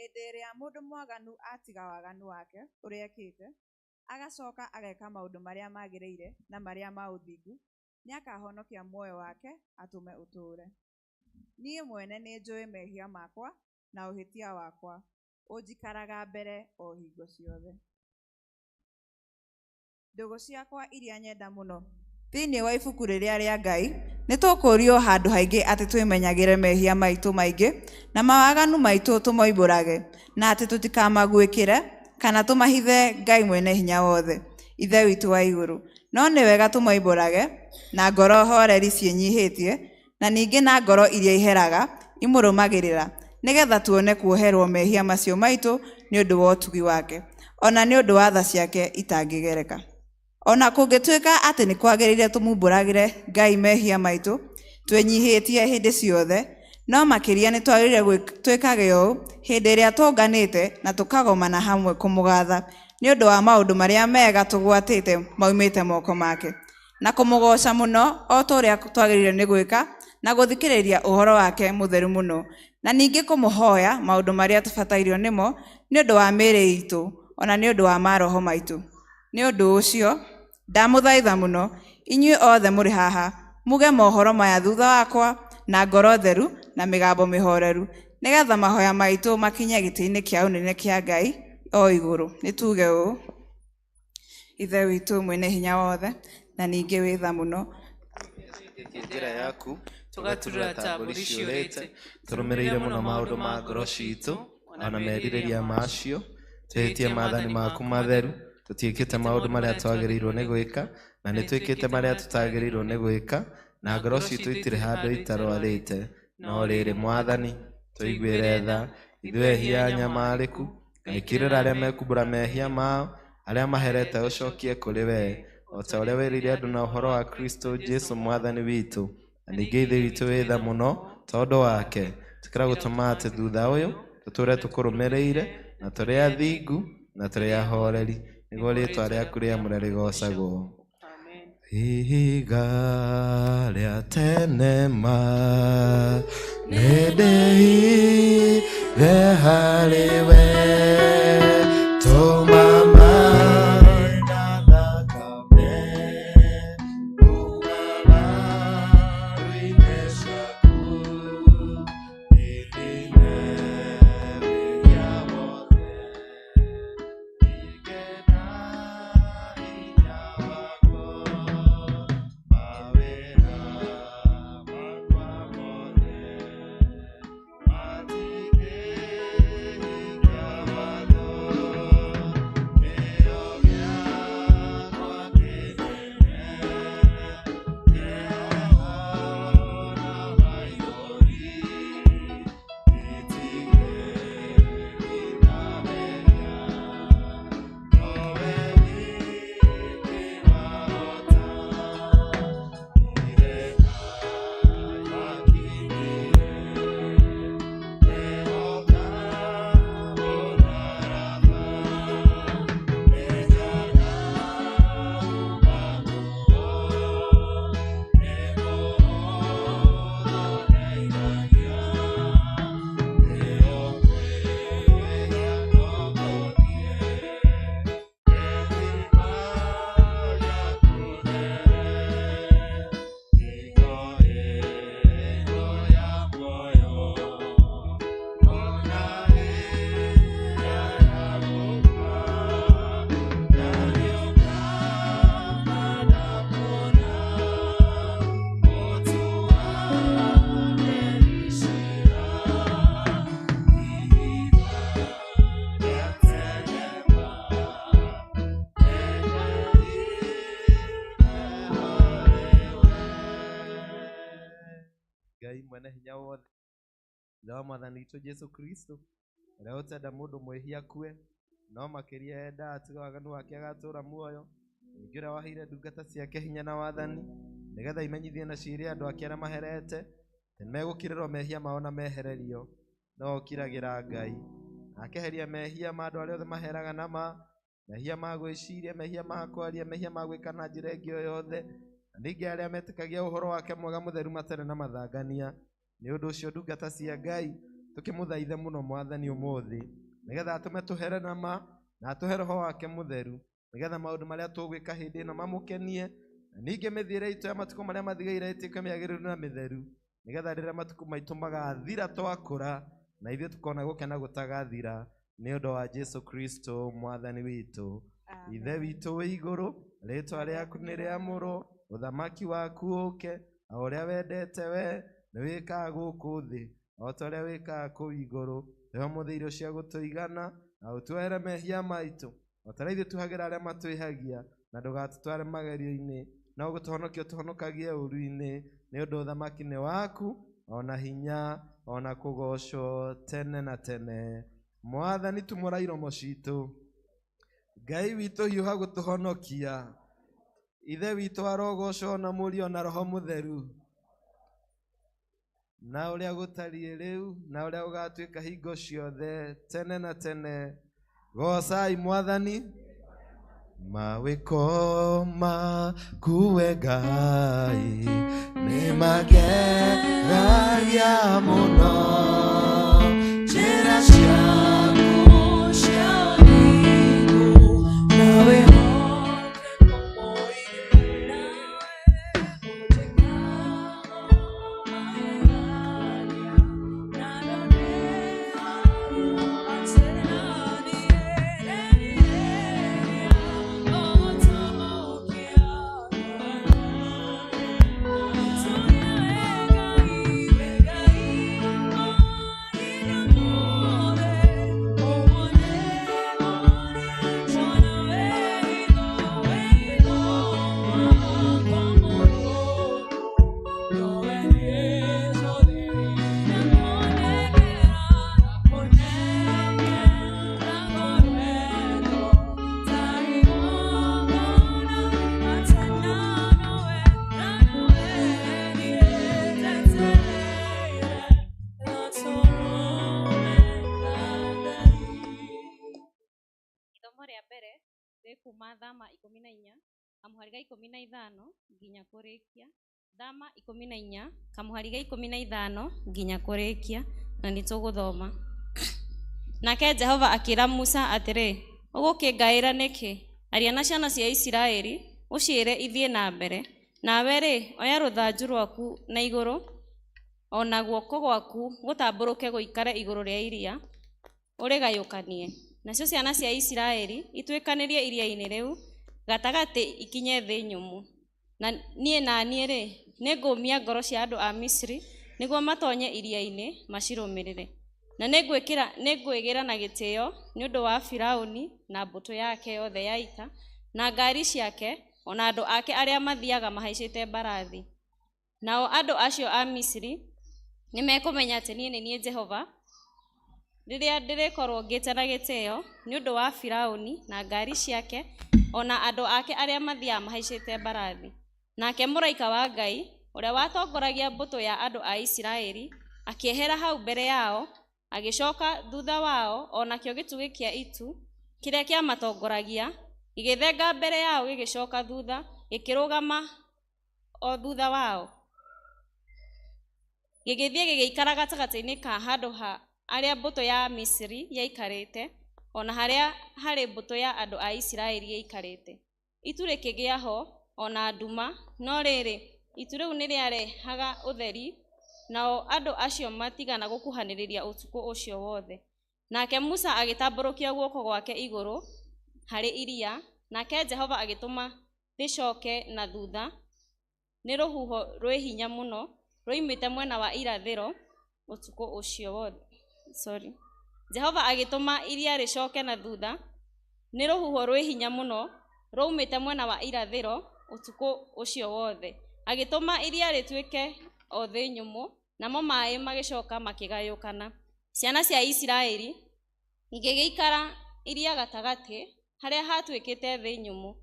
Hĩndĩ ĩrĩa mũndũ mwaganu atiga waganu wake ũrĩa ekĩte, agacoka ageka maũndũ marĩa magĩrĩire na marĩa ma ũthingu, nĩakahonokia muoyo wake atũme ũtũũre. Niĩ mwene nĩnjũĩ mehia makwa na ũhĩtia wakwa ũnjikaraga mbere o hingo ciothe. Ndũgũ ciakwa iria nyenda mũno thĩinĩ wa ibuku rĩrĩa rĩa Ngai nĩtũkũrio handũ haingĩ atĩ twĩmenyagĩre mehia maitũ maingĩ na mawaganu maitũ tũmoimbũrage, na atĩ tũtikamaguĩkĩre kana tũmahithe Ngai mwene hinya wothe, Ithe witũ wa igũrũ. No nĩ wega tũmoimbũrage na ngoro horeri ciĩnyihĩtie, na ningĩ na ngoro iria iheraga imũrũmagĩrĩra, nĩgetha tuone kuoherwo mehia macio maitũ nĩ ũndũ wa ũtugi wake, ona nĩ ũndũ wa tha ciake itangĩgereka. Ona kũngĩtuĩka atĩ nĩ kwagĩrĩire tũmumbũragĩre Ngai mehia maitũ twĩnyihĩtie hĩndĩ ciothe, no makĩria nĩ twagĩrĩire twĩkage ũũ hĩndĩ ĩrĩa tũnganĩte na tũkagomana hamwe kũmũgatha nĩ ũndũ wa maũndũ marĩa mega tũgwatĩte maumĩte moko make, na kũmũgooca mũno o ta ũrĩa twagĩrĩire nĩ gwĩka, na gũthikĩrĩria ũhoro wake mũtheru mũno, na ningĩ kũmũhoya maũndũ marĩa tũbatairio nĩmo nĩ ũndũ wa mĩĩrĩ itũ ona nĩ ũndũ wa maroho maitũ. Nĩ ũndũ ũcio ndamũthaitha mũno inyuĩ othe mũrĩ haha muge mohoro maya thutha wakwa na ngoro theru na mĩgambo mĩhoreru, nĩgetha mahoya maitũ makinye gĩtĩ-inĩ kĩa ũnene kĩa Ngai o igũrũ. Nĩ tuge ũũ: Ithe witũ mwene hinya wothe na ningĩ wĩ tha mũno, njĩra yaku tũgaturũra ta mbũri ciũrĩte, tũrũmĩrĩire mũno maũndũ ma ngoro ciitũ ona merirĩria macio, twĩhĩtie maathani maku matheru, tũtiĩkĩte maũndũ marĩa twagĩrĩirwo nĩ gwĩka, na nĩ twĩkĩte marĩa tũtagĩrĩirwo nĩ gwĩka, na ngoro ciitũ itirĩ handũ itarwarĩte. No rĩrĩ, Mwathani, tũiguĩre tha, ithuĩ ehia anyamarĩku, na ĩkĩrĩra arĩa mekumbũra mehia mao, arĩa maherete ũcokie kũrĩ wee, o ta ũrĩa wĩrĩire andũ na ũhoro wa Kristo Jesu Mwathani witũ. Na ningĩ Ithe witũ wĩ tha mũno tondũ wake, tũkĩra gũtũma atĩ thutha ũyũ tũtũũre tũkũrũmĩrĩire, na tũrĩ athingu na tũrĩ ahoreri, nĩguo rĩĩtwa rĩaku rĩamũre rĩgoocagwo. Ihiga rĩa tene ma nĩndĩhithe harĩ we, tũma maĩ na thakame kuma mbaru-inĩ ciaku, ĩnine wĩhia wothe, ningĩ na hinya waguo, mawĩra makwa mothe matingĩhingia watho, kĩyo gĩakwa kĩnene kĩeha na maithori itingĩhitha mehia, nowe wiki wahota, irema makinyire, ehoka mũtharaba, nĩnjaga uma nguo, nĩ mũhũthũ ndeithagia, nĩo kwĩhia no gũthiĩ, gĩthima gĩaku there, hingo ĩno ya muoyo, ona ĩrĩa ya gũkua, ndariũka ndakuona, mũtuanĩri ciira, ihiga rĩa tene ma, nĩndĩhithe harĩ we. Ngai mwene hinya wothe, Ithe wa Mwathani witũ Jesu Kristo, ũrĩa ũtenda mũndũ mwĩhia akue, no makĩria endaga atige waganu wake agatũũra muoyo, ningĩ ũrĩa waheire ndungata ciake hinya na wathani, nĩgetha imenyithie na ciĩre andũ ake arĩa maherete atĩ nĩmegũkirĩrwo mehia mao na mehererio, no ũkiragĩra Ngai, na akeheria mehia ma andũ arĩa othe maheraga na ma, mehia ma gwĩciria, mehia ma kwaria, mehia ma gwĩka na njĩra ĩngĩ o yothe, na ningĩ arĩa metĩkagia ũhoro wake mwega mũtheru matarĩ na mathangania. Nĩ ũndũ ũcio ndungata cia Ngai, Tũkĩmũthaithe mũno Mwathani ũmũthĩ, nĩgetha atũme tũhere na ma, na atũhe Roho wake mũtheru, nĩgetha maũndũ marĩa tũgwĩka hĩndĩ ĩno mamũkenie, na ningĩ mĩthiĩre itũ ya matukũ marĩa mathigaire ĩtuĩke mĩagĩrĩru na mĩtheru, nĩgetha rĩrĩa matukũ maitũ magathira twakũra, na ithuĩ tũkona gũkena gũtagathira, nĩ ũndũ wa Jesu Kristo Mwathani witũ. Ithe witũ wĩ igũrũ, rĩtwa rĩaku nĩ rĩamũrwo, ũthamaki waku ũke, na ũrĩa wendete we nĩ wĩkaga gũkũ thĩ o ta ũrĩa wĩkaga kũu igũrũ. Tũhe ũmũthĩ irio cia gũtũigana, na ũtuohere mehia maitũ o ta ũrĩa ithuĩ tuhagĩra arĩa matwĩhagia, na ndũgatũtware magerio-inĩ, no gũtũhonokia ũtũhonokagie ũũru-inĩ, nĩ ũndũ ũthamaki nĩ waku, ona hinya, ona kũgoocwo tene na tene. Mwathani tumũra iromo citũ, Ngai witũ hiũha gũtũhonokia, Ithe witũ arogocwo na Mũriũ na Roho Mũtheru, na ũrĩa gũtariĩ rĩu na ũrĩa gũgatuĩka hingo ciothe tene na tene. Goocai Mwathani. Mawĩko maku we Ngai nĩ magegagia mũno, njĩra ciaku cia ũthingu na wĩhokeku mũingĩ, Ithomo rĩa mbere rĩ kuma Thama 14 kamũhari ga 15 nginya kũrĩkia. Thama 14 kamũhari ga 15 nginya kũrĩkia, na nĩ tũgũthoma. Nake Jehova akĩra Musa atĩrĩ, ũgũkĩngaĩra nĩkĩ? Aria na ciana cia Isiraeli ũciĩre ithiĩ na mbere. Nawe rĩ, oya rũthanju rwaku na igũrũ, o na guoko gwaku gũtambũrũke gũikare igũrũ rĩa iria, ũrĩgayũkanie. Nacio ciana cia Isiraeli ituĩkanĩrie iria-inĩ rĩu gatagatĩ ikinye thĩ nyũmũ. Na niĩ na niĩ rĩ, nĩngũmia ngoro cia andũ a Misiri nĩguo matonye iria-inĩ macirũmĩrĩre. Na nĩngwĩgĩra na gĩtĩo nĩ ũndũ wa Firaũni na mbũtũ yake yothe ya ita, na ngaari ciake, o na andũ ake arĩa mathiiaga mahaicĩte mbarathi. Nao andũ acio a Misiri nĩmekũmenya atĩ niĩ nĩ niĩ Jehova, rĩrĩa ndĩrĩkorwo ngĩte na gĩtĩo nĩ ũndũ wa Firaũni na ngaari ciake, o na andũ ake arĩa mathiiaga mahaicĩte mbarathi. Nake mũraika wa Ngai ũrĩa watongoragia mbũtũ ya andũ a Isiraeli akĩehera hau mbere yao, agĩcoka thutha wao, o nakĩo gĩtugĩ kĩa itu kĩrĩa kĩamatongoragia gĩgĩthenga mbere yao, gĩgĩcoka thutha, gĩkĩrũgama o thutha wao. Gĩgĩthiĩ gĩgĩikara gatagatĩ-inĩ ka handũ ha arĩa mbũtũ ya Misiri yaikarĩte, o na harĩa harĩ mbũtũ ya andũ a Isiraeli yaikarĩte. Itu rĩkĩgĩa ho, o na nduma, no rĩrĩ, itu rĩu nĩrĩarehaga ũtheri, nao andũ acio matigana gũkuhanĩrĩria ũtukũ ũcio wothe. Nake Musa agĩtambũrũkia guoko gwake igũrũ harĩ iria, nake Jehova agĩtũma rĩcoke na thutha nĩ rũhuho rwĩ hinya mũno rwoimĩte mwena wa irathĩro ũtukũ ũcio wothe. Sorry. Jehova agĩtũma iria rĩcoke na thutha nĩ rũhuho rwĩ hinya mũno rwoimĩte mwena wa irathĩro ũtukũ ũcio wothe. Agĩtũma iria rĩtuĩke o thĩ nyũmũ, namo maaĩ magĩcoka makĩgayũkana. Ciana cia Isiraeli igĩgĩikara iria gatagatĩ harĩa hatuĩkĩte thĩ nyũmũ,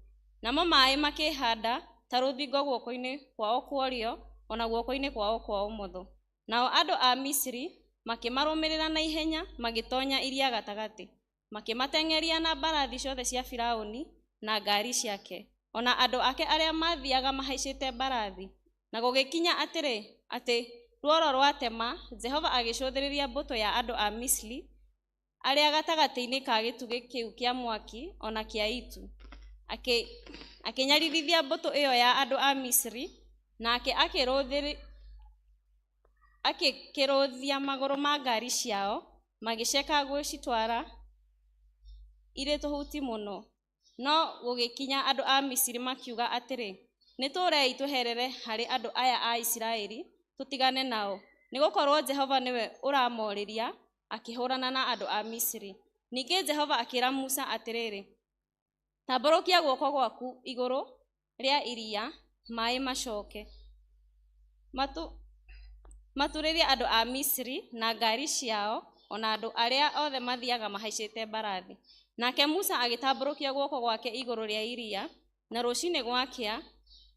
namo maaĩ makĩhanda ta rũthingo guoko-inĩ kwao kwa ũrĩo ona guoko-inĩ kwao kwa ũmotho. Nao andũ a Misiri makĩmarũmĩrĩra na ihenya magĩtonya iria gatagatĩ, makĩmateng'eria na mbarathi ciothe cia Firaũni na ngaari ciake, ona andũ ake arĩa mathiiaga mahaicĩte mbarathi. Na gũgĩkinya atĩrĩ, atĩ Ruoro rwatema, Jehova agĩcũthĩrĩria mbũtũ ya andũ a Misiri arĩa gatagatĩ-inĩ ka gĩtugĩ kĩu kĩa mwaki ona kĩa itu. Akĩnyaririthia mbũtũ ĩyo ya andũ a Misiri, nake akĩkĩrũthia magũrũ ma ngari ciao, magĩceka gwĩcitwara irĩ tũhuti mũno. No gũgĩkinya andũ a Misiri makiuga atĩrĩ, nĩtũrei tweherere harĩ andũ aya a Isiraeli, tũtigane nao, nĩgũkorwo Jehova nĩwe ũramorĩria akĩhũrana na andũ a Misiri. Ningĩ Jehova akĩra Musa atĩrĩrĩ, tambũrũkia guoko gwaku igũrũ rĩa iria, maaĩ macoke maturĩrie andũ a Misiri na ngari ciao, ona andũ arĩa othe mathiaga mahaicĩte mbarathi. Nake Musa agĩtambũrũkia guoko gwake igũrũ rĩa iria, na rũcinĩ gwakĩa,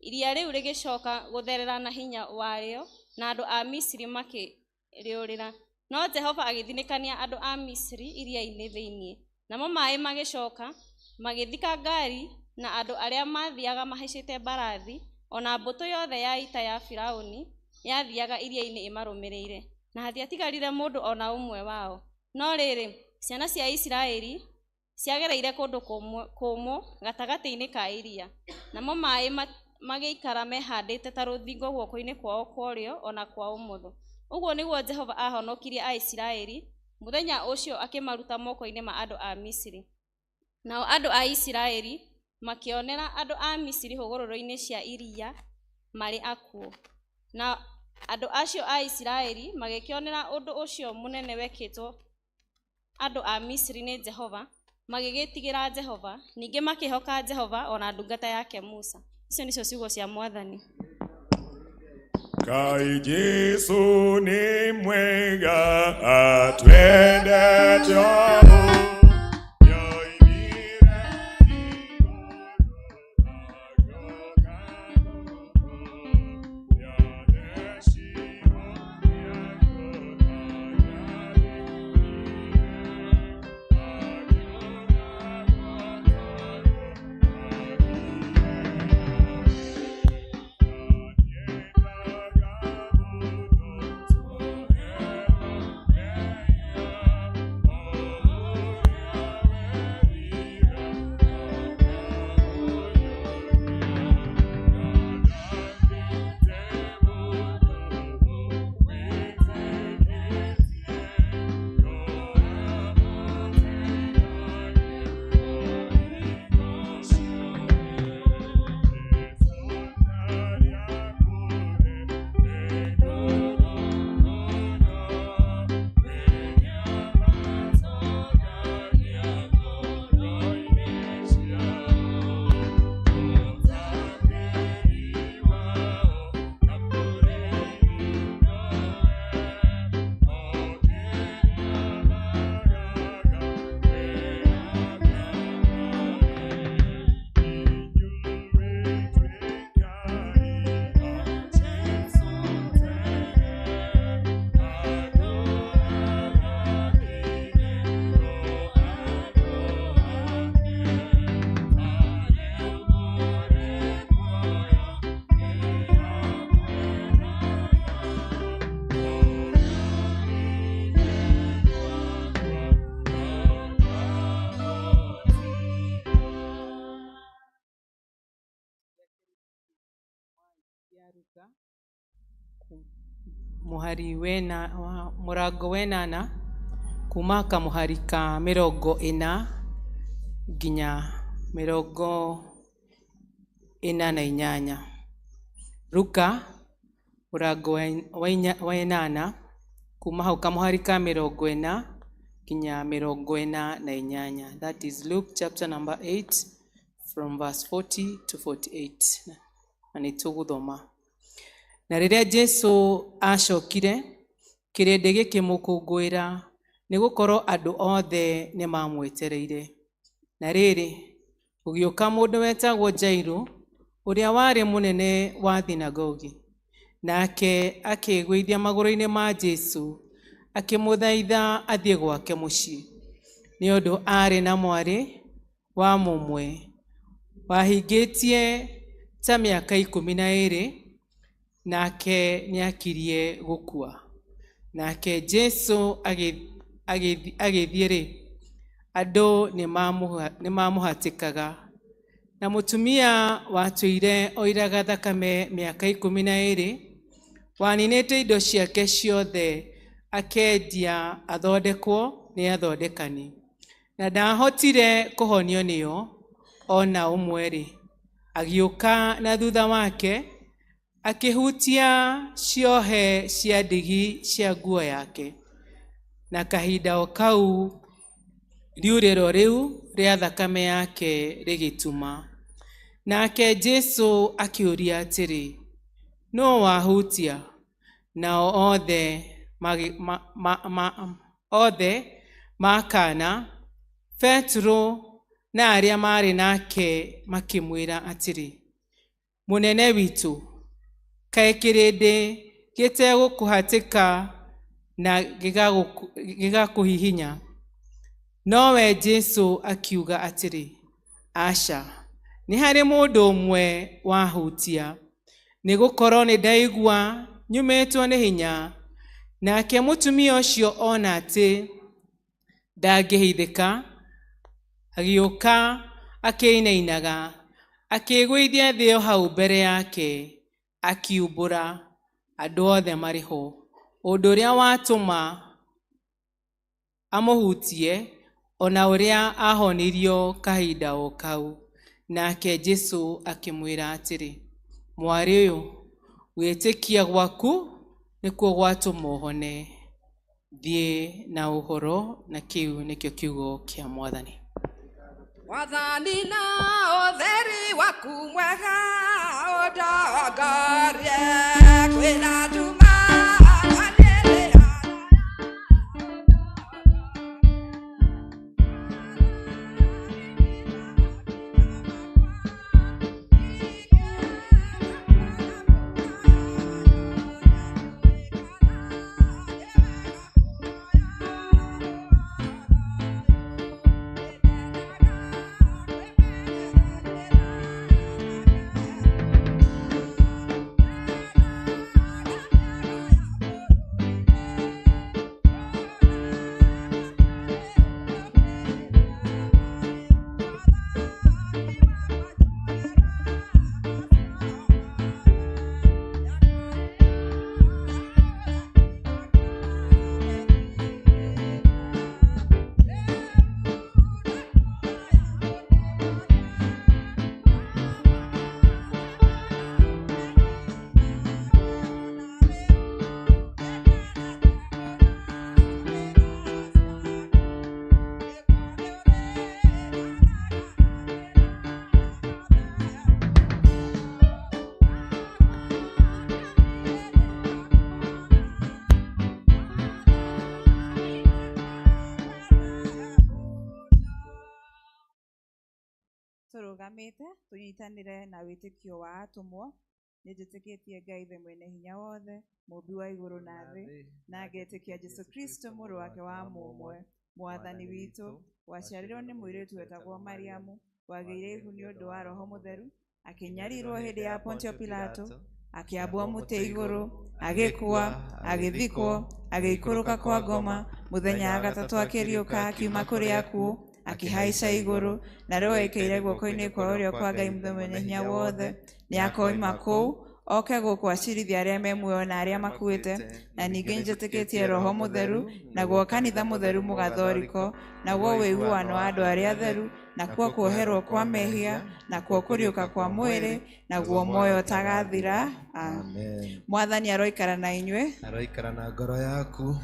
iria rĩu rĩgĩcoka gũtherera na hinya warĩo, na andũ a Misiri makĩrĩũrĩra. No Jehova agĩthinĩkania andũ a Misiri iria-inĩ thĩinĩ, namo maaĩ magĩcoka magĩthika ngari na andũ arĩa mathiaga mahaicĩte mbarathi, ona mbũtũ yothe ya ita ya Firaũni yathiaga iria-inĩ ĩmarũmĩrĩire, na hatiatigarire mũndũ ona ũmwe wao. No rĩrĩ, ciana cia Isiraeli ciagereire kũndũ kũmũ gatagatĩ-inĩ ka iria, namo maaĩ magĩikara mehandĩte ta rũthingo guoko-inĩ kwao kwa ũrĩo ona kwa ũmotho. Ũguo nĩguo Jehova aahonokirie Aisiraeli mũthenya ũcio akĩmaruta moko-inĩ ma andũ a Misiri. Nao andũ a Isiraeli makĩonera andũ a Misiri hũgũrũrũ-inĩ cia iria marĩ akuũ. Na andũ acio a Isiraeli magĩkĩonera ũndũ ũcio mũnene wekĩtwo andũ a Misiri nĩ Jehova, magĩgĩtigĩra Jehova, ningĩ makĩhoka Jehova ona ndungata yake Musa. Icio nĩcio ciugo cia Mwathani. Kai Jesu ni mwega atwendete Muhari wena murango wenana kuma kamuhari ka 40 nginya 48. Luka murango wa 8 kuma hau kamuhari ka 40 nginya 48. That is Luke chapter number 8 from verse 40 to 48. Na nĩtũgũthoma. Na rĩrĩa Jesũ acokire, kĩrĩndĩ gĩkĩmũkũngũĩra, nĩgũkorwo andũ othe nĩmamwetereire. Na rĩrĩ, gũgĩũka mũndũ wetagwo Jairũ, ũrĩa warĩ mũnene wa thunagogi. Nake akĩĩgũithia magũrũ-inĩ ma Jesũ, akĩmũthaitha athiĩ gwake mũciĩ, nĩ ũndũ aarĩ na mwarĩ wa mũmwe wahingĩtie ta mĩaka 12, Nake nĩakirie gũkua. Nake Jesũ agĩthiĩ-rĩ, andũ nĩmamũhatĩkaga. Na mũtumia watũire oiraga thakame mĩaka 12, waninĩte indo ciake ciothe akendia athondekwo nĩ athondekani, na ndahotire kũhonio nĩo ona ũmwe-rĩ, agĩũka na thutha wake akĩhutia ciohe cia ndigi cia nguo yake, na kahinda o kau riurĩro rĩu rĩa thakame yake rĩgĩtuma. Nake Jesũ akĩũria atĩrĩ, nũũ wahutia? Nao othe makana. Petero na arĩa maarĩ nake makĩmwĩra atĩrĩ, mũnene witũ, kaĩ kĩrĩndĩ gĩtegũkũhatĩka na gĩgakũhihinya? Nowe Jesũ akiuga atĩrĩ, aca, nĩ harĩ mũndũ ũmwe wahutia, nĩgũkorwo nĩndaigua nyumĩtwo nĩ hinya. Nake mũtumia ũcio ona atĩ ndangĩhithĩka, agĩũka akĩinainaga, akĩĩgũithia thĩ o hau mbere yake, akiumbũra andũ othe marĩ ho ũndũ ũrĩa watũma amũhutie, ona ũrĩa ahonirio kahinda o kau. Nake Jesũ akĩmwĩra atĩrĩ, mwarĩ ũyũ, gwĩtĩkia gwaku nĩkuo gwatũma ũhone. Thiĩ na ũhoro. Na kĩu nĩkĩo kiugo kĩa Mwathani. Mwathani na ũtheri waku mwega ũndongorie, kwĩna nduma Tũrũgamĩte tũnyitanĩre na wĩtĩkio wa atũmwo. Nĩnjĩtĩkĩtie Ngai Ithe mwene hinya wothe, mũũmbi wa igũrũ na thĩ, na ngetĩkia Jesũ Kristũ mũrũ wake wa mũmwe, Mwathani witũ, waciarirwo nĩ mũirĩtu wetagwo Mariamu, wagĩire ihu nĩ ũndũ wa Roho Mũtheru, akĩnyarirwo hĩndĩ ya Pontio Pilato, akĩambwo mũtĩ igũrũ, agĩkua, agĩthikwo, agĩikũrũka kwa ngoma, mũthenya wa gatatũ akĩriũka akiuma kũrĩ akuũ, akĩhaica igũrũ, na rĩu aikaire guoko-inĩ kwa ũrĩo kwa Ngai Mwene Hinya Wothe. Nĩakoima kũu oke gũkũ acirithie arĩa me muoyo na arĩa makuĩte. Na ningĩ nĩnjĩtĩkĩtie Roho Mũtheru, naguo kanitha mũtheru mũgathoriko, naguo ũiguano wa andũ arĩa atheru, nakuo kuoherwo kwa mehia, nakuo kũriũka kwa mwĩrĩ, naguo muoyo ũtagathira. Amen. Mwathani aroikara na inyuĩ. Aroikara na ngoro yaku.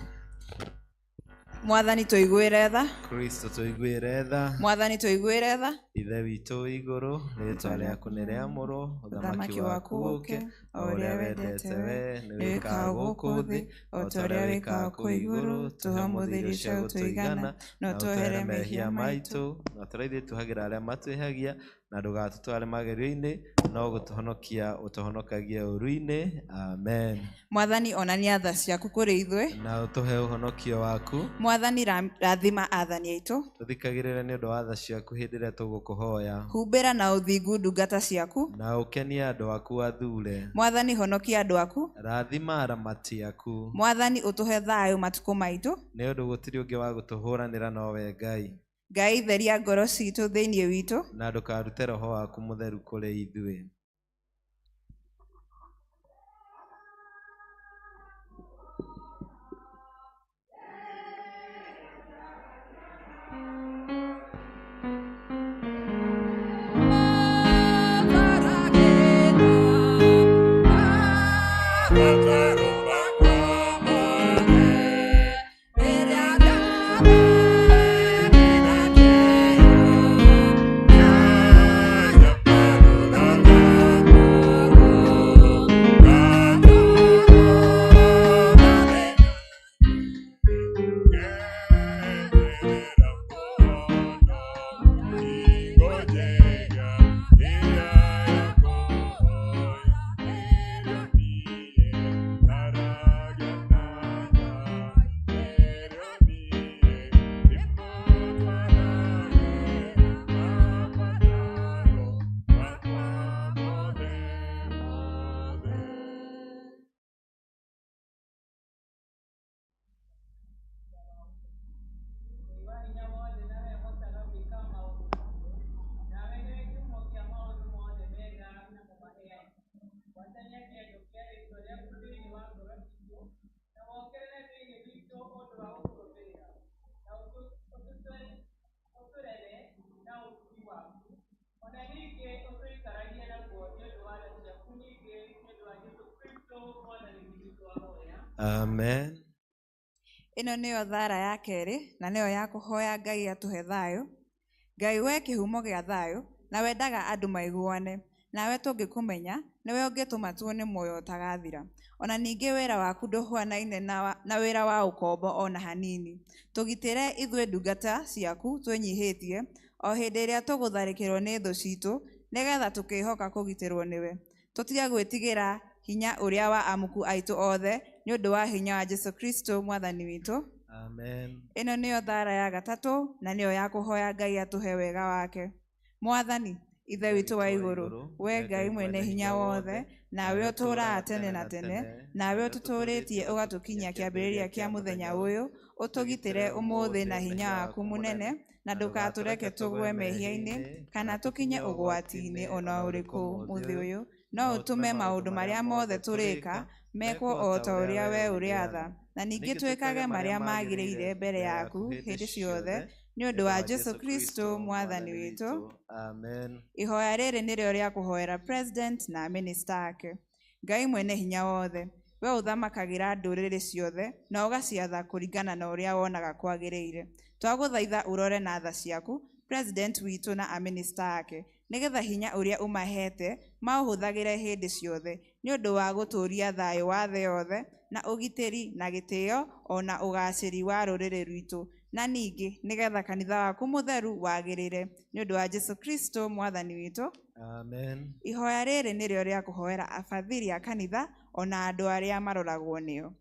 Mwathani tũiguĩre tha. Kristo tũiguĩre tha. Mwathani tũiguĩre tha. Ithe witũ wĩ igũrũ, rĩĩtwa rĩaku nĩ rĩamũrwo, ũthamaki waku ũũke, o ũrĩa wendete we nĩ wĩkaga gũkũ thĩ o ta ũrĩa wĩkaga kũu igũrũ. Tũhe ũmũthĩ irio cia gũtũigana, na ũtuohere mehia maitũ, na ta ũrĩa ithuĩ tuohagĩra arĩa matwĩhagia, na ndũgatũtware magerio-inĩ, No gũtũhonokia ũtũhonokagia ũũru-inĩ. Amen. Mwathani onania tha ciaku kũrĩ ithuĩ. Na ũtũhe ũhonokio waku. Mwathani rathima athani aitũ. Tũthikagĩrĩre nĩ ũndũ wa tha ciaku hĩndĩ ĩrĩa tũgũkũhoya. Humbĩra na ũthingu ndungata ciaku. Na ũkenie andũ aku athure. Mwathani honokia andũ aku. Rathima aramati aku. Mwathani ũtũhe thayũ matukũ maitũ. Nĩ ũndũ gũtirĩ ũngĩ wa gũtũhũranĩra nowe Ngai. Ngai theria ngoro citũ thĩinĩ witũ. Na ndũkarute roho waku mũtheru kũrĩ ithuĩ. Amen. Ĩno nĩyo thara ya kerĩ na nĩyo ya kũhoya Ngai atũhe thayũ. Ngai we kĩhumo gĩa thayũ na wendaga andũ maiguane. Nawe tũngĩkũmenya nĩwe ũngĩtũma tuone muoyo ũtagathira. Ona ningĩ wĩra waku ndũhuanaine na wĩra wa ũkombo ona hanini. Tũgitĩre ithuĩ ndungata ciaku twĩnyihĩtie o hĩndĩ ĩrĩa tũgũtharĩkĩrwo nĩ thũ citũ nĩgetha tũkĩhoka kũgitĩrwo nĩwe. Tũtige gwĩtigĩra hinya ũrĩa wa amuku aitũ othe nĩ ũndũ wa hinya wa Jesu Kristo mwathani witũ. Amen. Ĩno nĩyo thara ya gatatũ na nĩyo ya kũhoya Ngai atũhe wega wake. Mwathani Ithe witũ wa igũrũ, we Ngai mwene hinya wothe, nawe ũtũũraga tene na tene, nawe ũtũtũũrĩtie ũgatũkinyia kĩambĩrĩria kĩa mũthenya ũyũ, ũtũgitĩre ũmũthĩ na hinya waku mũnene, na ndũgatũreke tũgwe mehia-inĩ kana tũkinye ũgwati-inĩ ona ũrĩkũ mũthĩ ũyũ, no ũtũme maũndũ marĩa mothe tũrĩka mekwo o ta ũrĩa we ũrĩatha, na ningĩ twĩkage marĩa magĩrĩire mbere yaku hĩndĩ ciothe, nĩ ũndũ wa Jesu Kristo mwathani witũ. Amen. Ihoya rĩrĩ nĩrĩo rĩa kũhoera president na minister ake. Ngai mwene hinya wothe, we ũthamakagĩra ndũrĩrĩ ciothe na ũgaciatha kũringana na ũrĩa wonaga kwagĩrĩire. Twagũthaitha ũrore na tha ciaku president witũ na aminista ake, nĩgetha hinya ũrĩa ũmahete maũhũthagĩre hĩndĩ ciothe nĩ ũndũ wa gũtũũria thayũ wa thĩ yothe na ũgitĩri na gĩtĩo ona ũgacĩri wa rũrĩrĩ rwitũ, na ningĩ nĩgetha kanitha waku mũtheru wagĩrĩre nĩ ũndũ wa Jesu Kristo mwathani witũ. Amen. Ihoya rĩrĩ nĩrĩo rĩa kũhoera abathiri a kanitha ona andũ arĩa maroragwo nĩo.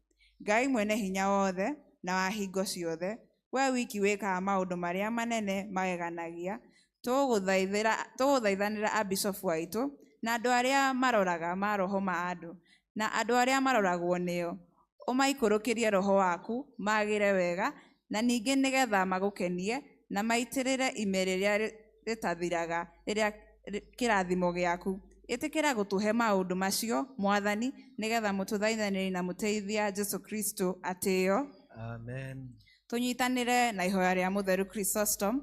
Ngai mwene hinya wothe na wa hingo ciothe, we wiki wĩkaga maũndũ marĩa manene mageganagia, tũgũthaithanĩra abishofu aitũ na andũ arĩa maroraga maroho ma andũ na andũ arĩa maroragwo nĩo, ũmaikũrũkĩrie roho waku magĩre wega, na ningĩ nĩgetha magũkenie na maitĩrĩre ime rĩrĩa rĩtathiraga rĩrĩa kĩrathimo gĩaku. Ĩtĩkĩra gũtũhe maũndũ macio Mwathani, nĩgetha mũtũthaithanĩri na mũteithia Jesu Kristo atĩo. Amen. Tũnyitanĩre na ihoya rĩa mũtheru Chrysostom.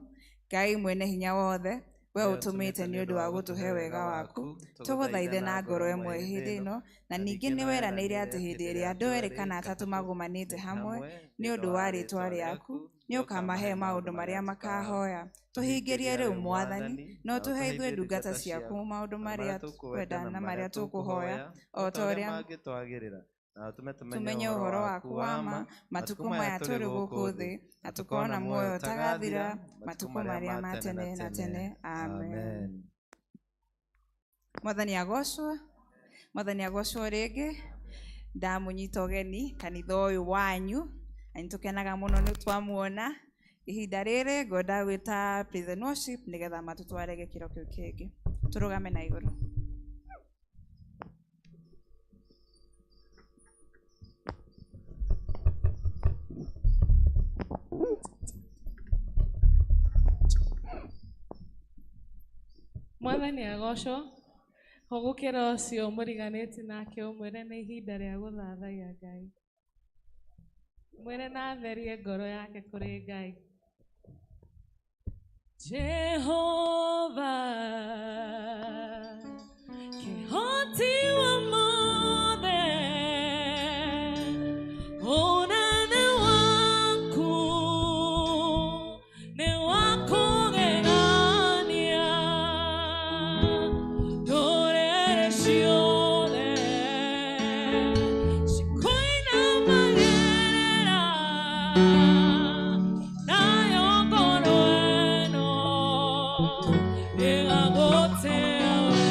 Ngai mwene hinya wothe, we ũtũmĩte nĩ ũndũ wa gũtũhe wega waku, tũgũthaithe na ngoro ĩmwe hĩndĩ ĩno, na ningĩ nĩ weranĩire atĩ hĩndĩ ĩrĩa andũ erĩ kana atatũ magomanĩte hamwe nĩ ũndũ wa rĩĩtwa rĩaku, nĩ ũkamahe maũndũ marĩa makahoya. Tũhingĩrie rĩu Mwathani, no tũhe ithuĩ ndungata ciaku maũndũ marĩa tũkwenda na marĩa tũkũhoya, o ta ũrĩa mangĩtwagĩrĩra. Na ũtũme tũmenye ũhoro waku wa ma matukũ maya tũrĩ gũkũ thĩ, na tũkona muoyo ũtagathira matukũ marĩa ma tene na tene. Amen. Mwathani agocwo, Mwathani agocwo rĩngĩ. Ndamũnyita ũgeni kanitha ũyũ wanyu, na nĩtũkenaga mũno nĩ twamuona. Ihinda rĩrĩ ngwenda gwĩta praise and worship nĩgetha matũtware gĩkĩro kĩu kĩngĩ. Tũrũgame na igũrũ. Mwathani agocwo. Hũgũkĩra ũcio mũriganĩtie nake ũmwĩre nĩ ihinda rĩa gũthathaiya Ngai. Mwĩre na atherie ngoro yake kũrĩ Ngai. Jehova kĩhoti wa mothe, ũnene waku nĩ wa kũgegania. Ndũrĩrĩ ciothe cikũinamagĩrĩra, nayo ngoro ĩno ĩgagũtĩa we.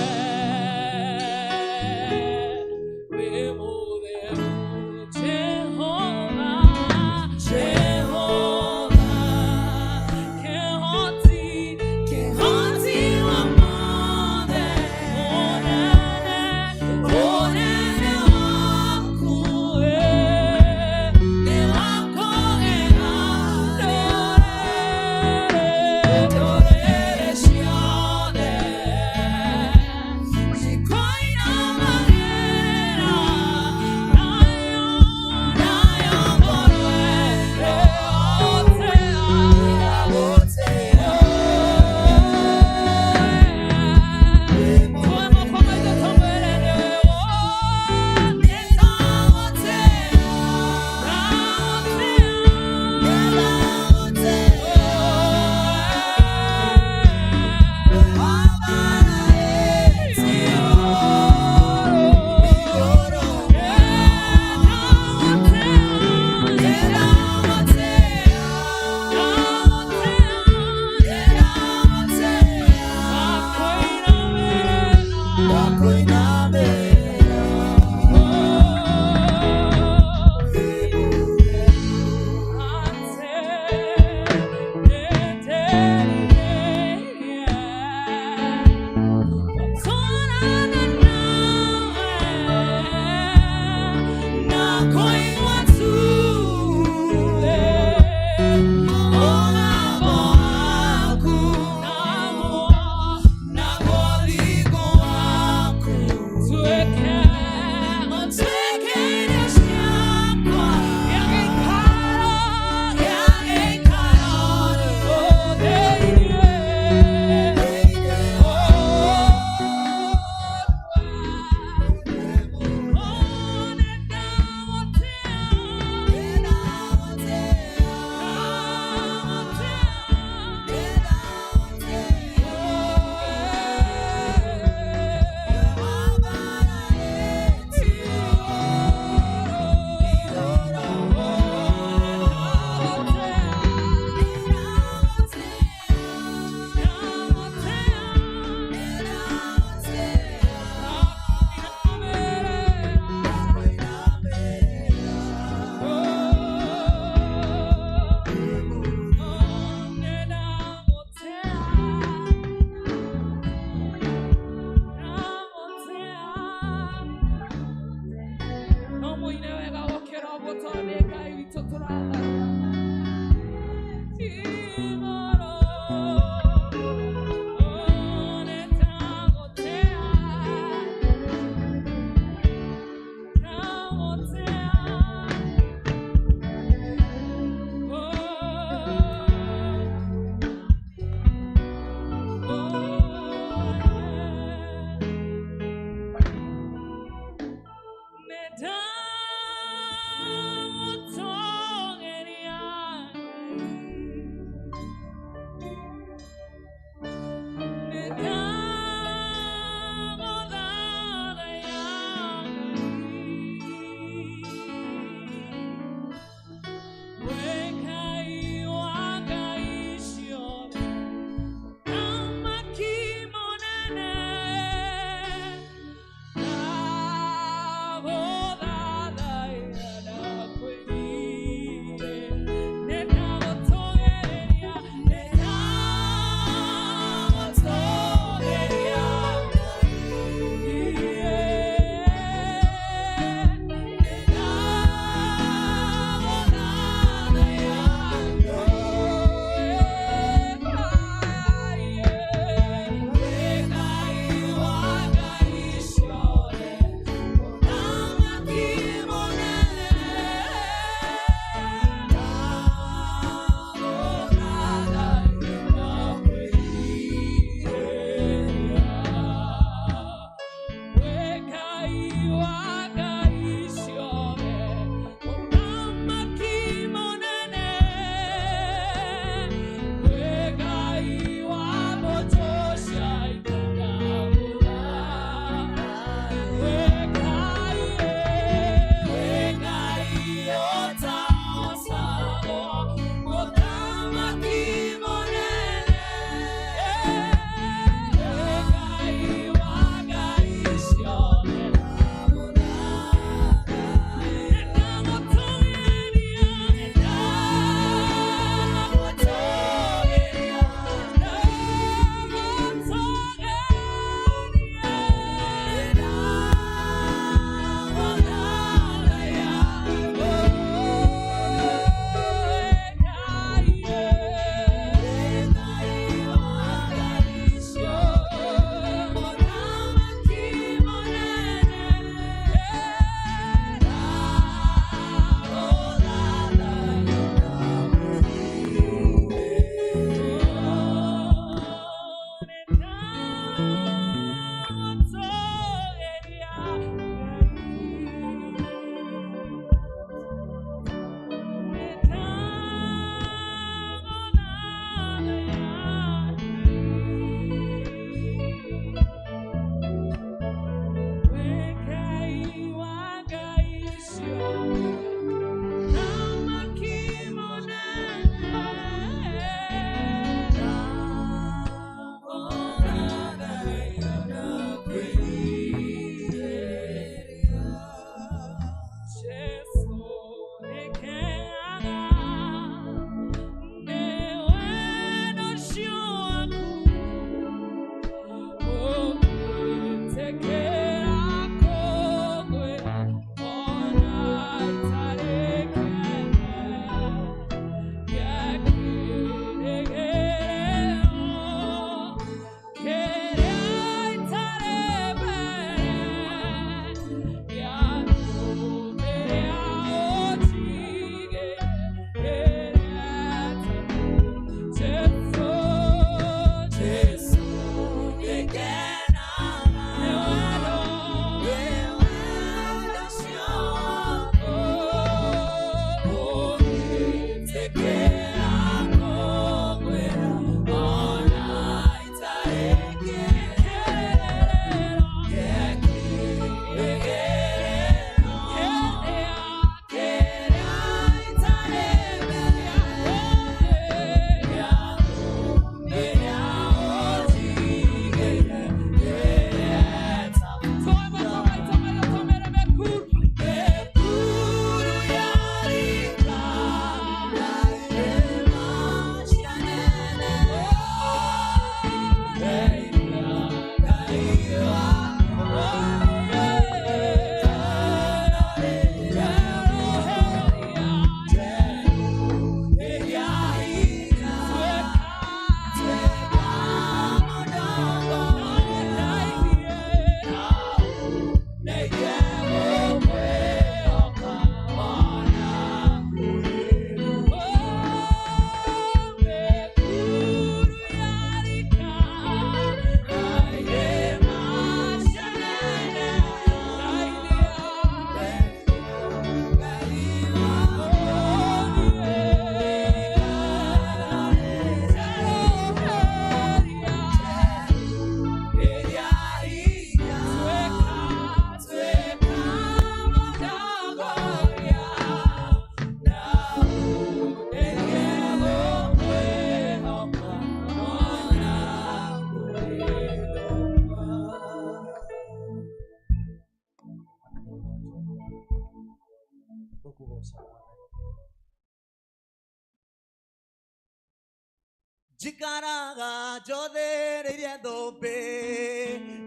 Njikaraga njothereirie thũmbĩ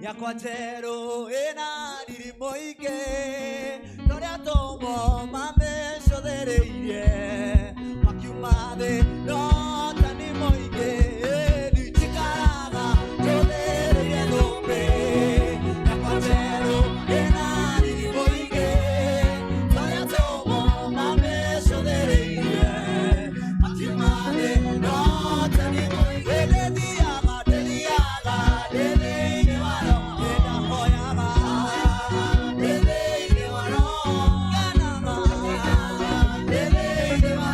yakwa njerũ ĩna riri mũingĩ torĩa atũmwo mamĩcũthĩrĩirie makiuma thĩ no ta nĩ mũingĩ. Njikaraga njothereirie thũmbĩ yakwa njerũ ĩna riri mũingĩ torĩa atũmwo mamĩcũthĩrĩirie makiuma thĩ no ta nĩ mũingĩ. Ndĩthiaga ndĩthiaga ndĩ thĩinĩ wa Roho, nĩndahoyaga ndĩ thĩinĩ wa Roho, ngenaga ndĩ thĩinĩ wa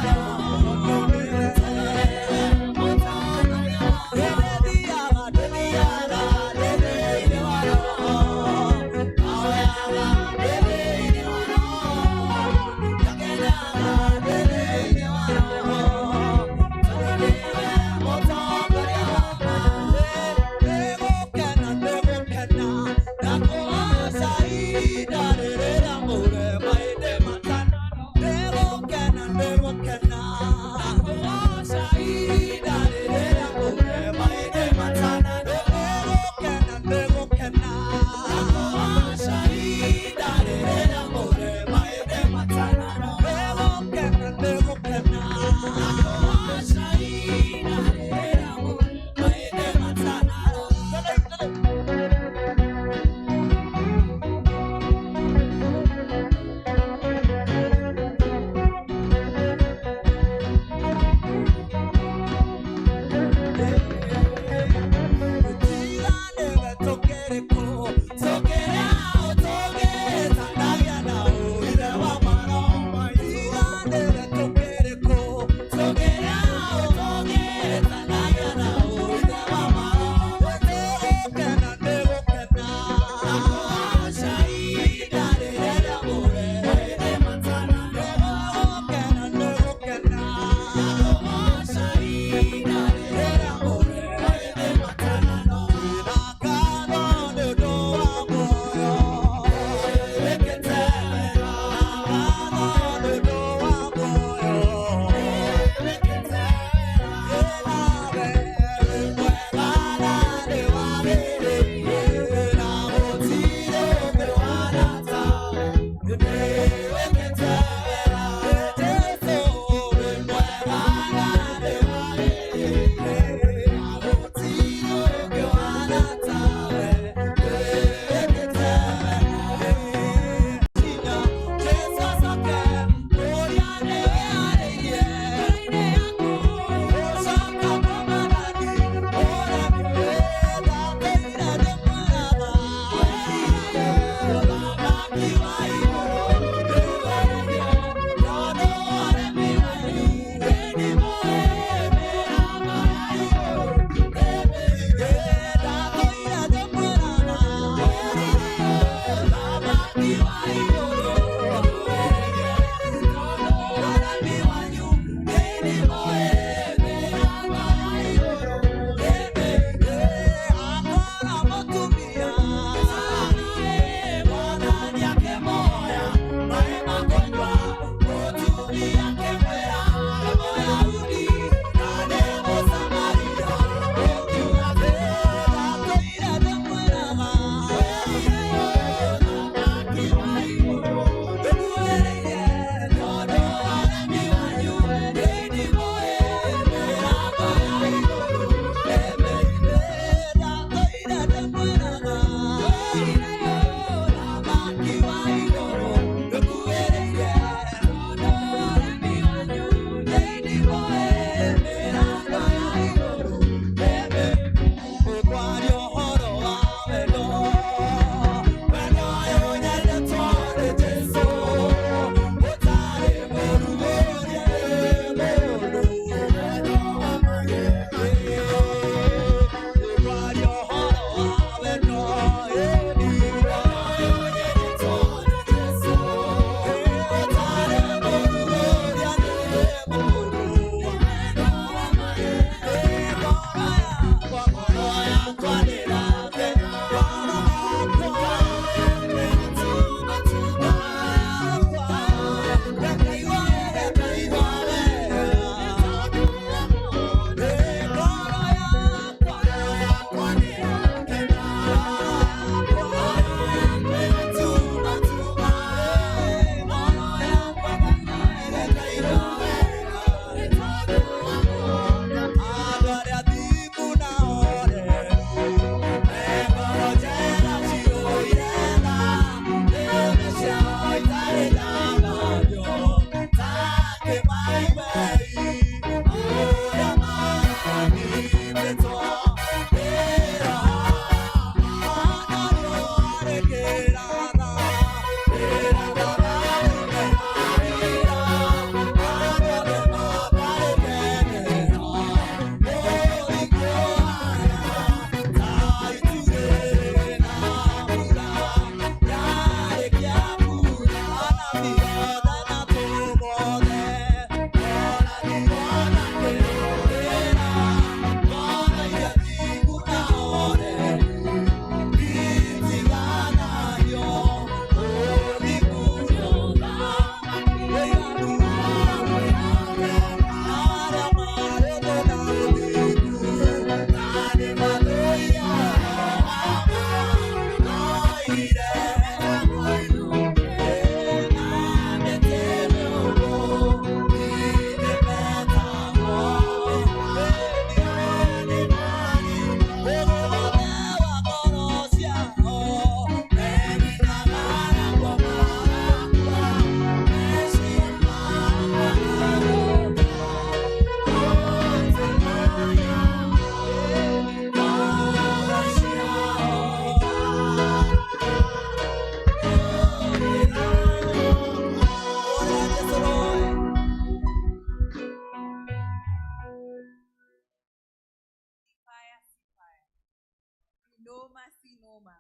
Noma si noma.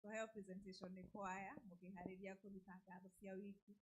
Tũheo presentation nĩ kwaya mũkĩharĩria kũruta ngatho cia wiki.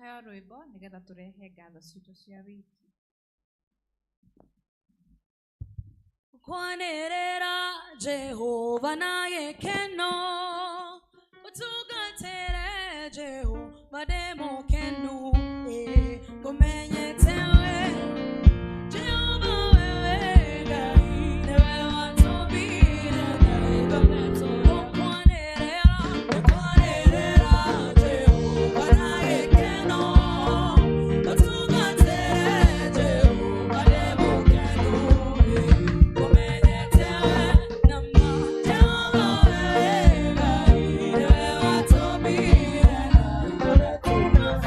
Tũheo rwĩmbo nĩgetha tũrehe ngatho citũ cia wiki. Kwanĩrĩra Jehova na gĩkeno, ũtungatĩre Jehova ndĩ mũkenu, ĩ, ngũmenyete we Jehova, wewe Ngai, nĩwe watũmbire Ngai ngoretwo. Ngũkwanĩrĩra, ngũkwanĩrĩra Jehova na gĩkeno, ũtungatĩre Jehova ndĩ mũkenu, ĩ, ngũmenyete we na ma Jehova, wewe Ngai, nĩwe watũmbire Ngai ngoretwo.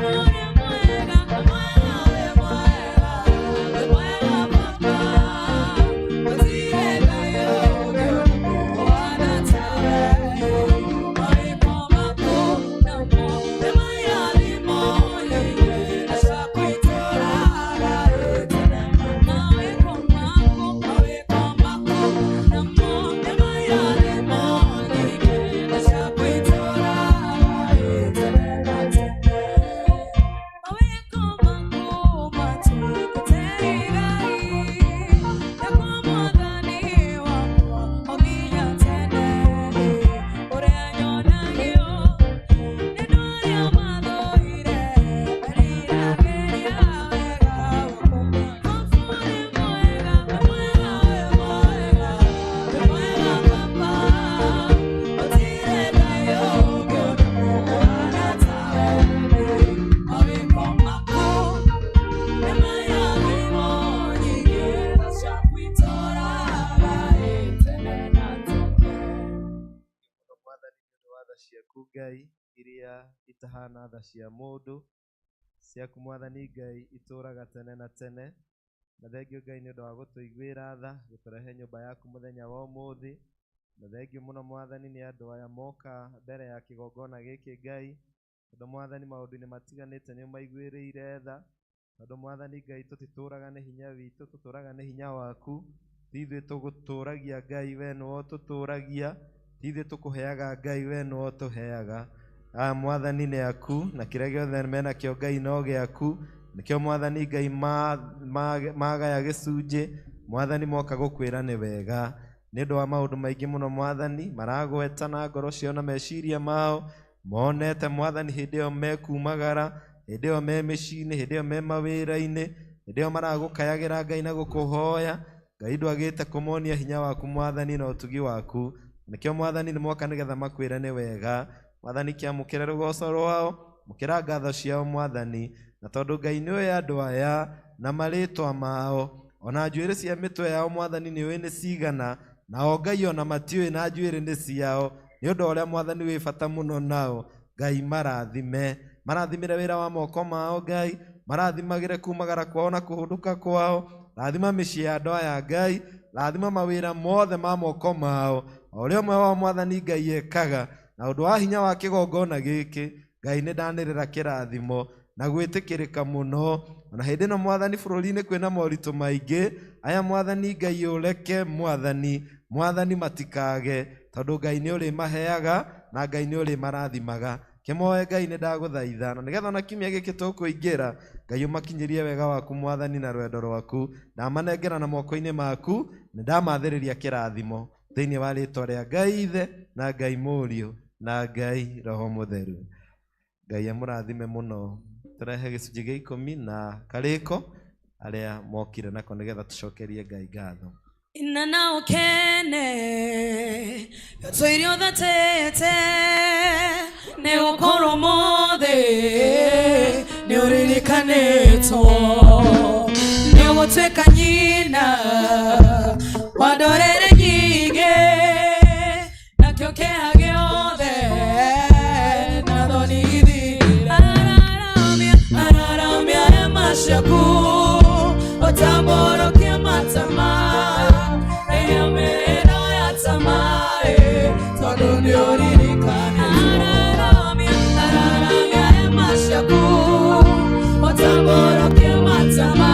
Wĩ mwega, mwega, wĩ mwega, wĩ mwega Baba, gũtirĩ Ngai ũngĩ ũkũhana tawe. Mawĩko maku namo nĩ mairathimo nyingĩ na cia kwĩtũũraga tene. Mawĩko maku, mawĩko maku namo nĩ mairathimo nyingĩ na cia kwĩtũũraga tene na tene. Mawĩko maku matuĩkĩte igai rĩakwa Mwathani wakwa o nginya tene. Ũrĩa nyonagio nĩ andũ arĩa mathũire, meriragĩria wega waku. Baba wĩ mwega, wĩ mwega, wĩ mwega, wĩ mwega Baba, gũtirĩ Ngai ũngĩ ũkũhana tawe. Mawĩko maku nĩ mairathimo nyingĩ na cia kwĩtũũraga tene na tene. Mũno Mwathani nĩ ũndũ wa tha ciaku Ngai iria itahana tha cia mũndũ. Ciaku Mwathani Ngai itũũraga tene na tene. Na thengio Ngai nĩ ũndũ wa gũtũiguĩra tha, gũtũrehe nyũmba yaku mũthenya wa ũmũthĩ. Na thengio mũno Mwathani nĩ andũ aya moka mbere ya kĩgongona gĩkĩ Ngai, tondũ Mwathani maũndũ-inĩ matiganĩte nĩ ũmaiguĩrĩire tha. Tondũ Mwathani Ngai tũtitũũraga nĩ hinya witũ, tũtũũraga nĩ hinya waku. Ti ithuĩ tũgũtũũragia Ngai, we nĩwe ũtũtũũragia. Ti ithuĩ tũkũheaga Ngai, we nĩwe ũtũheaga. Aya Mwathani nĩ aku, na kĩrĩa gĩothe menakĩo Ngai no gĩaku. Nĩkĩo Mwathani Ngai magaya gĩcunjĩ, Mwathani moka gũkwĩra nĩ wega. Nĩ ũndũ wa maũndũ maingĩ mũno Mwathani, maragweta na ngoro ciao na meciria mao, monete Mwathani hĩndĩ ĩyo mekumagara, hĩndĩ ĩyo me mĩciĩ-inĩ, hĩndĩ ĩyo me mawĩra-inĩ, hĩndĩ ĩyo maragũkayagĩra Ngai na gũkũhoya. Ngai ndwagĩte kũmonia hinya waku Mwathani na ũtugi waku. Nĩkĩo Mwathani nĩ moka nĩgetha makwĩre nĩ wega. Mwathani kĩamũkĩre rũgoco rwao, mũkĩra ngatho ciao Mwathani. Na tondũ Ngai nĩ ũĩ andũ aya na marĩtwa mao, ona njuĩrĩ cia mĩtwe yao Mwathani nĩ ũĩ nĩ cigana, nao Ngai ona matiũĩ na njuĩrĩ nĩ ciao. Nĩ ũndũ wa ũrĩa Mwathani wĩ bata mũno nao, Ngai marathime. Marathimĩre wĩra wa moko mao Ngai, marathimagĩre kumagara kwao na kũhũndũka kwao. Rathima mĩciĩ ya andũ aya Ngai, rathima mawĩra mothe ma moko mao, o ũrĩa ũmwe wao Mwathani Ngai ekaga. Na ũndũ wa hinya wa kĩgongona gĩkĩ, Ngai nĩ ndanĩrĩra kĩrathimo na gwĩtĩkĩrĩka mũno. Ona hĩndĩ ĩno Mwathani bũrũri-inĩ kwĩna moritũ maingĩ, aya Mwathani Ngai ũreke Mwathani, Mwathani matikage, tondũ Ngai nĩ ũrĩmaheaga na Ngai nĩ ũrĩmarathimaga. Kĩmoe Ngai nĩ ndagũthaitha, na nĩgetha ona kiumia gĩkĩ tũkũingĩra, Ngai ũmakinyĩrie wega waku Mwathani na rwendo rwaku. Ndamanengera na moko-inĩ maku, nĩ ndamathĩrĩria kĩrathimo thĩinĩ wa rĩtwa rĩa Ngai Ithe na Ngai Mũriũ na Ngai Roho Mũtheru. Ngai amũrathime mũno. Tũrehe gĩcunjĩ gĩa ikũmi na karĩko arĩa mokire nako nĩgetha tũcokerie Ngai ngatho. Ina na ũkene tũirio thatete nĩ gũkorwo mothe nĩ ũririkanĩtwo, nĩ ũgũtuĩka nyina wa ndũrĩrĩ nyingĩ, nakĩo kĩeha gĩothe na thoni ithire. Araramia, araramia hema ciaku, ũtambũrũkie matama, rĩrĩa mĩrĩro ya tamaa, tondũ nĩ ũririkanĩtwo. Araramia, araramia hema ciaku, ũtambũrũkie matama,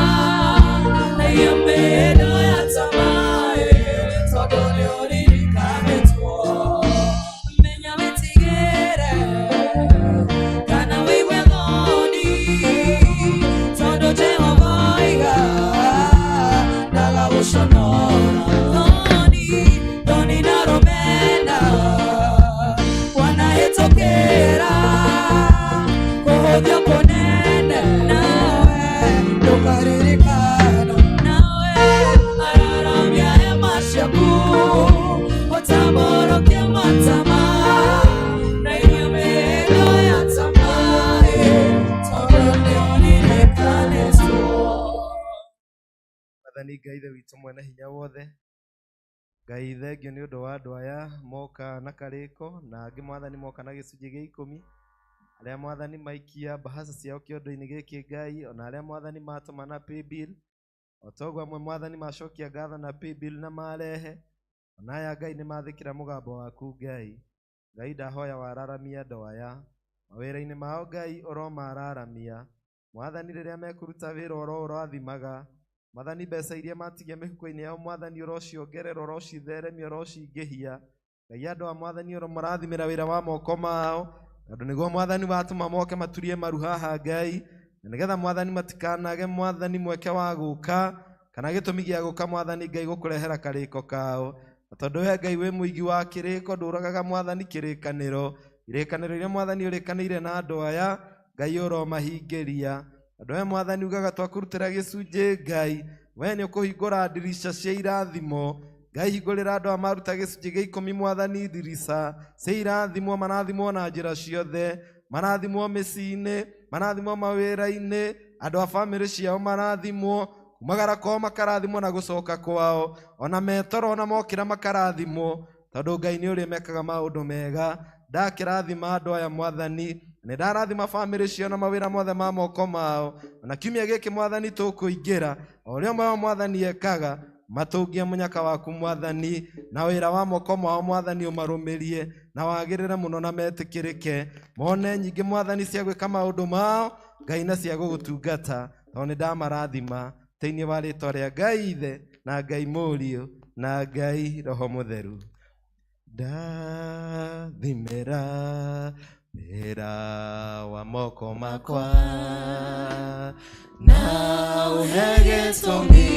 rĩrĩa mĩrĩro ya tamaa, Mwathani Ngai Ithe witũ mwene hinya wothe, Ngai thengio nĩ ũndũ wa andũ aya moka na karĩko na angĩ Mwathani moka na gĩcunjĩ gĩa ikũmi, arĩa Mwathani maikia mbahaca ciao kĩondo-inĩ gĩkĩ Ngai, ona arĩa Mwathani matũma na paybill, o toguo amwe Mwathani macokia ngatho na paybill na marehe, ona aya Ngai nĩ mathĩkĩra mũgambo waku Ngai. Ngai ndahoya wararamie andũ aya mawĩra-inĩ mao Ngai ũromararamia. Mwathani rĩrĩa mekũruta wĩra oro ũrathimaga. Mwathani mbeca iria matigia mĩhuko-inĩ yao Mwathani ũrociongerera, ũrocitheremia, ũrocingĩhia. Ngai andũ a Mwathani ũromarathimĩra wĩra wa moko mao, tondũ nĩguo Mwathani watũma moke maturie maru haha Ngai, na nĩgetha Mwathani matikanage Mwathani mweke wa gũka kana gĩtũmi gĩa gũka Mwathani Ngai gũkũrehera karĩko kao. Na tondũ we Ngai wĩ mũigi wa kĩrĩko, ndũragaga Mwathani kĩrĩkanĩro. Irĩkanĩro iria Mwathani ũrĩkanĩire na andũ aya Ngai ũromahingĩria. Tondũ we Mwathani ugaga twakũrutĩra gĩcunjĩ Ngai, we nĩ ũkũhingũra ndirica cia irathimo. Ngai hingũrĩra andũ aya maruta gĩcunjĩ gĩa ikũmi Mwathani ndirica cia irathimo, marathimwo na njĩra ciothe, marathimwo mĩciĩ-inĩ, marathimwo mawĩra-inĩ, andũ a bamĩrĩ ciao marathimwo, kumagara kwao makarathimwo na gũcoka kwao, ona metoro ona mokĩra makarathimwo, tondũ Ngai nĩ ũrĩ mekaga maũndũ mega. Ndakĩrathima andũ aya Mwathani, nĩ ndarathima bamĩrĩ ciao na mawĩra mothe ma moko mao. Ona kiumia gĩkĩ Mwathani tũkũingĩra, o ũrĩa ũmwe wao Mwathani ekaga, matũngie mũnyaka waku Mwathani, na wĩra wa moko mao Mwathani ũmarũmĩrie, na wagĩrĩre mũno na metĩkĩrĩke, mone nyingĩ Mwathani cia gwĩka maũndũ mao Ngai na cia gũgũtungata, tondũ nĩ ndamarathima thĩinĩ wa rĩtwa rĩa Ngai Ithe na Ngai Mũriũ na Ngai Roho Mũtheru. Ndathimĩra wĩra wa moko makwa na ũhe gĩtũmi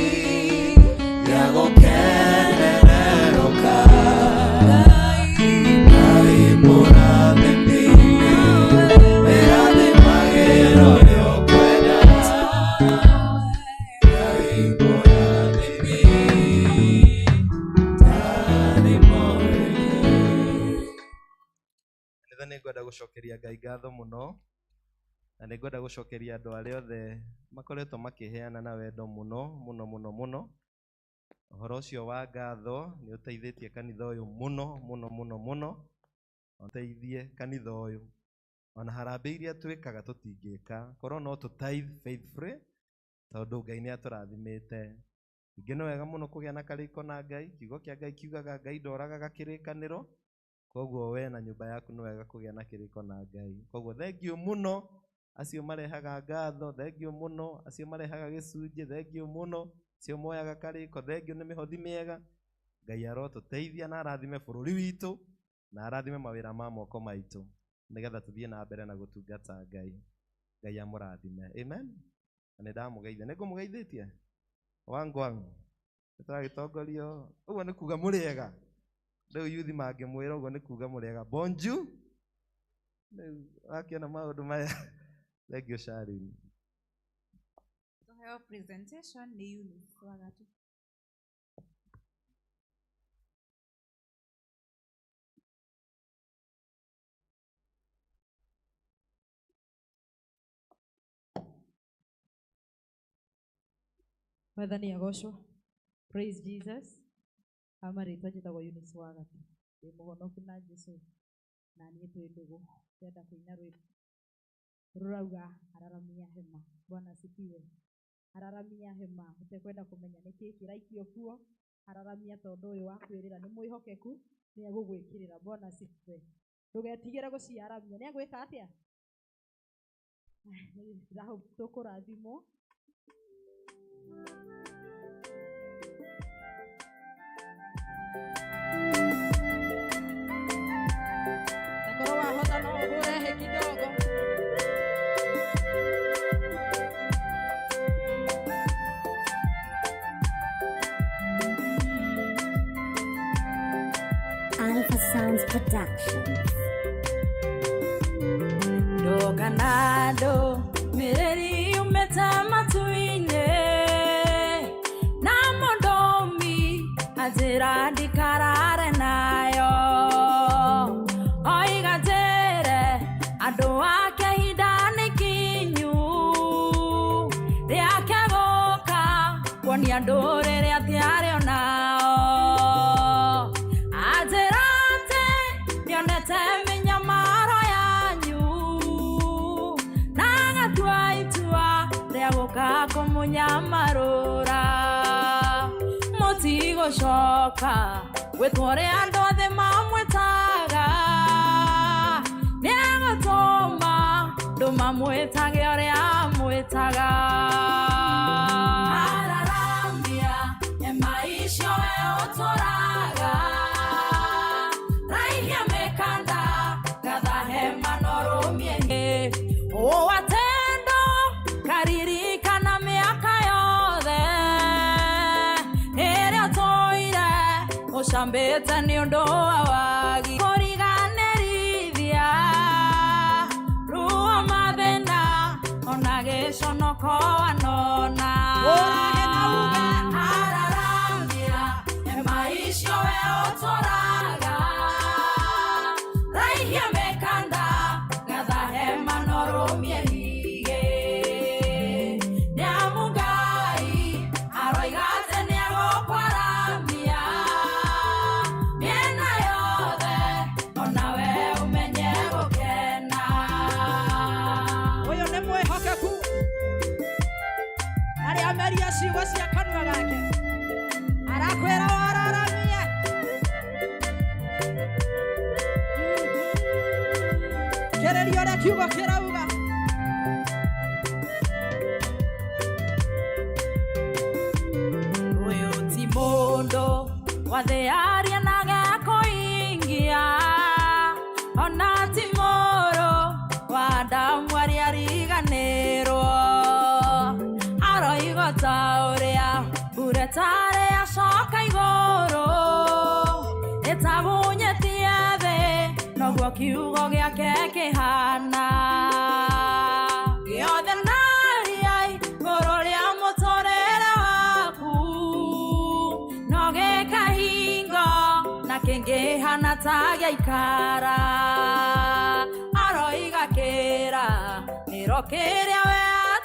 gĩa gũkenererũka. Ngai mũrathimi, wĩrathimagĩra ũrĩa ũkwenda. Ngai mũrathimi, ndathima ũrĩke. Kanitha nĩ ngwenda gũcokeria Ngai ngatho mũno, na nĩ ngwenda gũcokeria andũ arĩa othe makoretwo makĩheana na wendo mũno mũno mũno mũno. Ũhoro ũcio wa ngatho nĩ ũteithĩtie kanitha ũyũ mũno mũno mũno mũno, ũteithie kanitha ũyũ. Ona harambee iria twĩkaga tũtingĩka, korwo no tũ tithe faithfully, tondũ Ngai nĩ atũrathimĩte. Ningĩ nĩ wega mũno kũgĩa na karĩko na Ngai. Kiugo kĩa Ngai kiugaga Ngai ndoragaga kĩrĩkanĩro, koguo we na nyũmba yaku nĩ wega kũgĩa na kĩrĩko na Ngai. Koguo thengio mũno acio marehaga ngatho, thengio mũno acio marehaga gĩcunjĩ, thengio mũno acio moyaga karĩko, thengio nĩ mĩhothi mĩega. Ngai arotũteithia na arathime bũrũri witũ na arathime mawĩra ma moko maitũ, nĩgetha tũthiĩ na mbere na gũtungata Ngai. Ngai amũrathime. Amen. Na nĩ ndamũgeithia. Nĩ ngũmũgeithĩtie? Wangwang. Nĩtũragĩtongorio. Ũguo nĩ kuga mũrĩega. Rĩu yuthi mangĩmwĩra ũguo nĩ kuga mũrĩega. Bonjour. Rĩu wakĩona maũndũ maya. Thengio Charlene. Tũheo presentation nĩ Eunice Wagatu. Mwathani agocwo. Praise Jesus. Amarĩtwa njĩtagwo Eunice Wagatu. Ndĩ mũhonoku na Jesu na niĩ twĩ ndũgũ. Ndĩrenda kũina rwĩmbo rũrauga araramia hema. Bwana asifiwe. Araramia hema. Ũtekwenda kũmenya nĩkĩ kĩraikio kuo. Araramia tondũ ũyũ wa kwĩrĩra nĩ mwĩhokeku, nĩ egũgwĩkĩrĩra. Bwana asifiwe. Ndũgetigĩre gũciaramia. Nĩ egwĩka atĩa? Tũkũrathimwo. Nakorwo wahota no ũhũre hĩ kidogo. Alpha Sounds Productions. Ndoka nado mĩrĩri yumĩte matu-inĩ na mũndũmi anjĩra ndikarare nayo oiga njĩre andũ ake ihinda nĩ kinyu rĩake gũka kuoya Kuonia ndũrĩrĩ atĩ arĩ onao. Anjĩra atĩ nĩonete mĩnyamaro yanyu na agatua itua rĩa gũka kũmũnyamarũra. Mũtigũcoka gwĩtwo ũrĩa andũ othe mamwĩtaga, nĩegũtũma ndũmamwĩtage ũrĩa amwĩtaga. Araramia hema icio we ũtũraga, raihia mĩkanda gatha hema na ũrũmie hĩ. Ũwatendo karirikana mĩaka yothe ĩrĩa ũtũire ũcambĩte nĩ ũndũ wa wagi kũriganĩrithia ruo mathĩna ona gĩconoko wanona. Araramia hema icio we ũtũraga, raihia mĩkanda gatha hema na ũrũmie higĩ. Nĩamu Ngai aroiga atĩ nĩegũkwaramia mĩena yothe onawe ũmenye gũkena. Ũyũ nĩ mwĩhokeku arĩa ameria ciugo cia kanua gake arakwĩra wararamie. Kĩrĩria ũrĩa kiugo kĩrauga. Ũyũ ti mũndũ wathĩaria na gakũingia, ona ti mũrũ wa Adamu arĩa ariganĩrwo. Aroiga ta ũrĩa mbura ĩtarĩ yacoka igũrũ ĩtahunyĩtie thĩ, noguo kiugo gĩake kĩhana. Gĩothe naria igũrũ rĩa mũtũrĩre waku no gĩkahingo na kĩngĩhana ta gĩaikara. Aroiga kĩra nĩro kĩrĩa we